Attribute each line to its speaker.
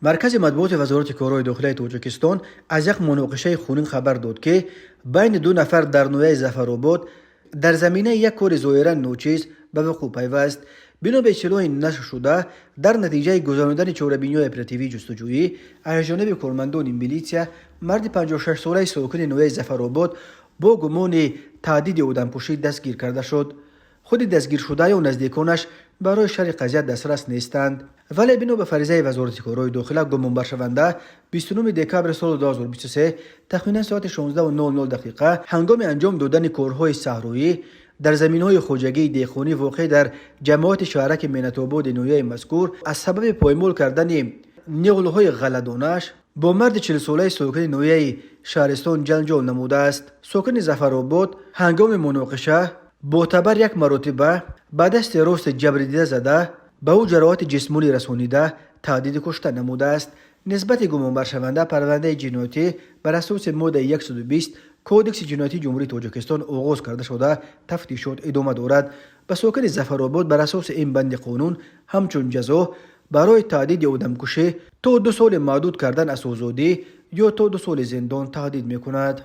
Speaker 1: Маркази матбуоти Вазорати корҳои дохилаи Тоҷикистон аз як муноқишаи хунин хабар дод, ки байни ду нафар дар ноҳияи Зафаробод дар заминаи як кори зоҳиран ночиз ба вуқӯъ пайваст. Бино ба иттилои нашршуда, дар натиҷаи гузаронидани чорабиниҳои оперативии ҷустуҷӯӣ аз ҷониби кормандони милитсия марди 56-солаи сокини ноҳияи Зафаробод бо гумони таҳдиди одамкушӣ дастгир карда шуд. Худи дастгиршуда ё наздиконаш барои шарҳи қазия дастрас нестанд, вале бино ба фаризаи Вазорати корҳои дохила, гумонбаршаванда 29 декабри соли 2023 тахминан соати 16:00 дақиқа ҳангоми анҷом додани корҳои саҳроӣ дар заминҳои хоҷагии деҳқонӣ, воқеъ дар ҷамоати шаҳраки Меҳнатободи ноҳияи мазкур, аз сабаби поймол кардани ниғлҳои ғалладонааш бо марди 40-солаи сокини ноҳияи Шаҳристон ҷанҷол намудааст. Сокини Зафаробод ҳангоми муноқиша бо табар як маротиба ба дасти рости ҷабрдида зада, ба ӯ ҷароҳати ҷисмонӣ расонида, таҳдиди кушта намудааст. Нисбати гумонбаршаванда парвандаи ҷиноятӣ бар асоси моддаи 120 Кодекси ҷиноятии Ҷумҳурии Тоҷикистон оғоз карда шуда, тафтишот идома дорад. Ба сокини Зафаробод бар асоси ин банди қонун ҳамчун ҷазо барои таҳдиди одамкушӣ то 2 соли маҳдуд кардан аз озодӣ ё то 2 соли зиндон таҳдид мекунад.